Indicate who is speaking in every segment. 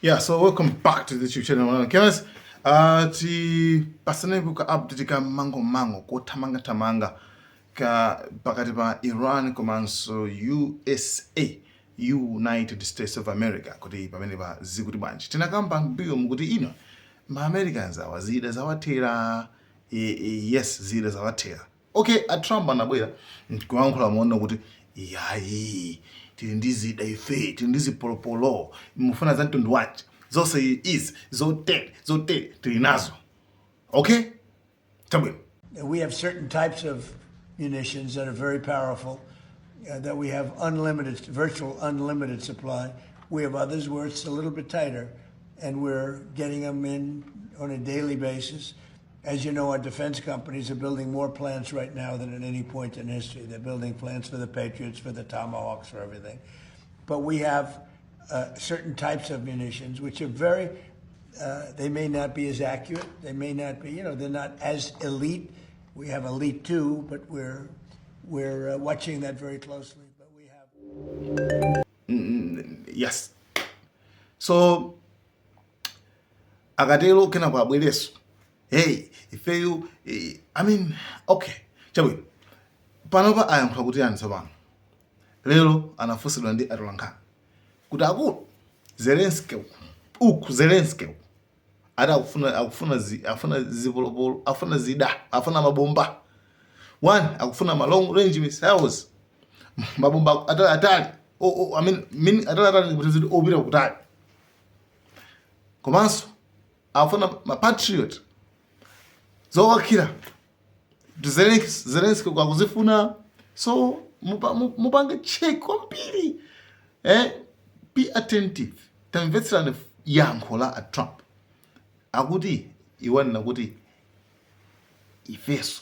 Speaker 1: Yeah, so welcome back to the YouTube channel. Guys, tipasanepo ka update ka mango mango kothamanga thamanga ka pakati pa Iran komanso USA, United States of America, kuti pamene pa zikuti bwanji. Tinakamba mbuyo mukuti ino ma Americans awa zida zawathera. Yes, zida zawathera. Okay, a Trump anabwera nkuyankhula moona kuti yayi, tili ndi zida ife, tili ndi zipolopolo, mufuna za mtundu wanji? Zonse izi zotere zotere tili nazo. Okay, chabwino.
Speaker 2: We have certain types of munitions that are very powerful, that we have unlimited, virtual unlimited supply. We have others where it's a little bit tighter, and we're getting them in on a daily basis. As you know, our defense companies are building more plants right now than at any point in history. They're building plants for the Patriots, for the Tomahawks, for everything. But we have certain types of munitions which are very, they may not be as accurate. They may not be, they're not as elite. We have elite too, but we're watching that very closely. But we have.
Speaker 1: Yes, so akatero kenako abwereso, hey, ifeyo, I mean, okay, chabwino. Panopa ayankhula kuti yani? Tsopano lero anafunsidwa ndi atolankhani kuti akulu, Zelenski uku, Zelenski uku ati akufuna zipolopolo, afuna zida, afuna mabomba one, akufuna ma long range missiles, mabomba atali atali, oh, I mean atali atali kuti opita kutali, komanso afuna ma Patriot zowakhira. Zelensky akuzifuna, so mupange check kwambiri, be attentive. Tamvetserani yankho la a Trump. Akuti iwanena kuti ifeso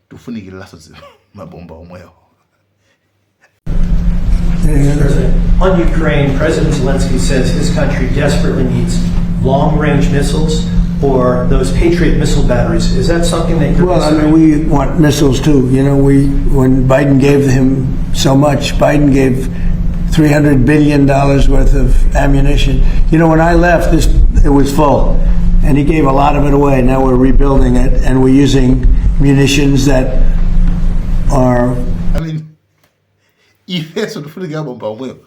Speaker 1: tifunikiriranso mabomba omwewo.
Speaker 3: President, on Ukraine, President Zelensky says his country desperately needs long-range missiles or those Patriot missile batteries. Is that something that you're
Speaker 2: Well, I mean,
Speaker 3: considering?
Speaker 2: We want missiles too. We when Biden gave him so much, Biden gave $300 billion worth of ammunition. When I left, this it was full, and he gave a lot of it away. Now we're rebuilding it, and we're using munitions that are
Speaker 1: I mean, ifeso tifunikira mabomba omwewo.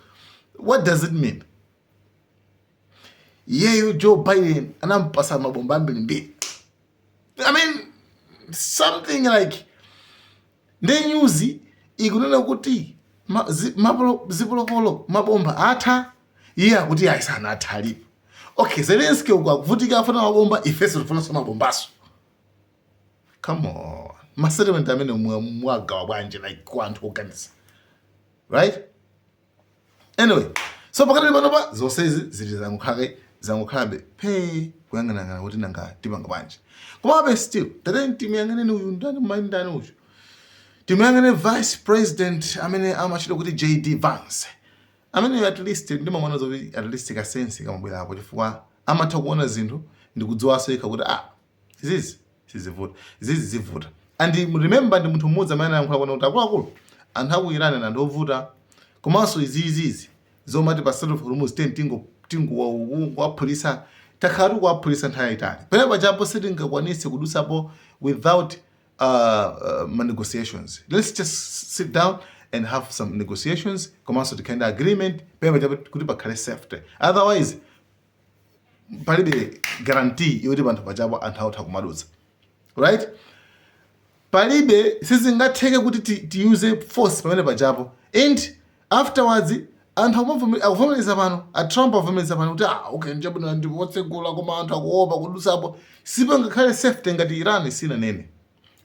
Speaker 1: What does it mean? Iyeyo Joe Biden anampasa mabomba ambirimbiri. I mean, something like nde news ikunena kuti zipolopolo, mabomba atha, iye akuti ayisana atha, alipo. Okay, Zelenski uku akuvutika, afuna mabomba, ifeso tifunanso mabombaso. Come on, ma settlement amene mwagawa bwanji, like kwa anthu oganiza, right? Anyway, so pakati panopa zonsezi zili zangokhalabe pe kuyang'anang'ana kuti nanga tipanga bwanji. Komabe still tateni timuyang'aneni uyu ndani, mayi ndani uyu, timuyang'ane vice president amene amachita kuti JD Vance, amene at least ndimamona zoti at least ka sense kamabwerapo, chifukwa amatha kuona zinthu ndikudziwanso yekha kuti ah, izizi sizivuta, izizi zivuta. And remember, ndi munthu mmodzi amene anayankhula kuona kuti akuluakulu, anthu aku Iran ndi anthu ovuta, komanso iziizizi zomati pa Strait of Hormuz ten tingo tingowaphulisa, takhala tikuwaphulisa nthawi yayitali, pamene pachapo sitingakwanise kudutsapo without ma negotiations. Let's just sit down and have some negotiations, komanso tikhale ndi agreement pamene pachapo kuti pakhale safety. Otherwise palibe guarantee yoti panthu pachapo anthu akutha kumadutsa, right? Palibe, sizingatheke kuti tiyuze force pamene pachapo. And afterwards anthu akuvomereza pano, a Trump avomereza pano kuti ah, okay, njabwino, ndikutsegula, koma anthu akuopa kudutsapo, sipangakhale safety ngati Iran sinanene,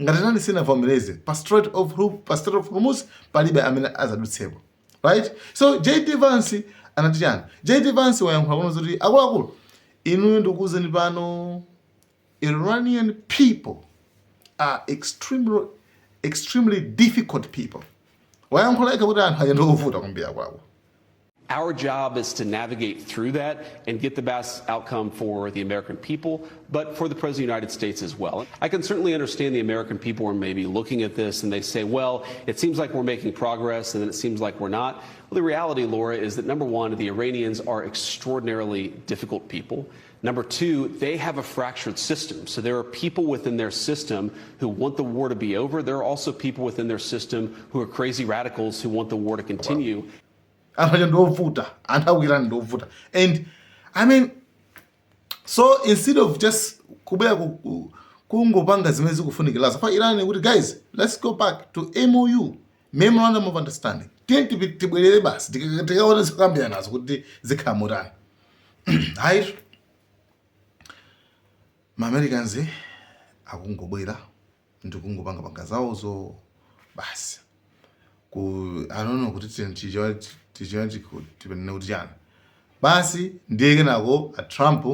Speaker 1: ngati Iran sinavomereze pa Strait of Hormuz palibe amene azadutsepo, right? So JD Vance anati chani? JD Vance wayankhula kuno zoti akuluakulu, inuyo ndikuwuzeni pano, Iranian people are extremely, extremely difficult people. Wayankhula yekha kuti anthu aja ndiovuta kwambiri, akuluakulu.
Speaker 4: Our job is to navigate through that and get the best outcome for the American people, but for the President of the United States as well. I can certainly understand the American people are maybe looking at this and they say, well, it seems like we're making progress and then it seems like we're not. Well, the reality, Laura, is that number one, the Iranians are extraordinarily difficult people. Number two, they have a fractured system. So there are people within their system who want the war to be over. There are also people within their system who are crazy radicals who want the war to continue.
Speaker 1: Anthu aja ndiovuta, anthu aku Iran ndiovuta. And I mean, so instead of just kubwera kungopanga zimene zikufunikirazo fa Iran kuti, "Guys, let's go back to MOU, memorandum of understanding, tiye tibwerere basi, tikaone zikambira nazo kuti zikhala motani," hayi, ma Americans akungobwera ndikungopanga panga zawozo basi. Ku, I don't know kuti tichiwa tichiwa tipenene kuti chani basi. Ndiye kenako a Trump,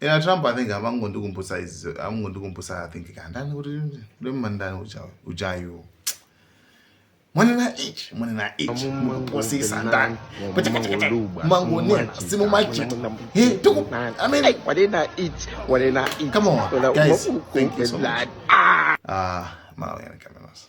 Speaker 1: ena Trump, I think amangondikumbutsa izi, amangondikumbutsa, I think kandani kuti ndimandani ujayu mwanena ichi, mwanena ichi, mukuposisa ndani, mangonena simumachita. Hey, tuku, I mean,
Speaker 5: Wanena ichi, wanena ichi.
Speaker 1: Come on, guys, thank you so much. Ah, Malawian Cameras.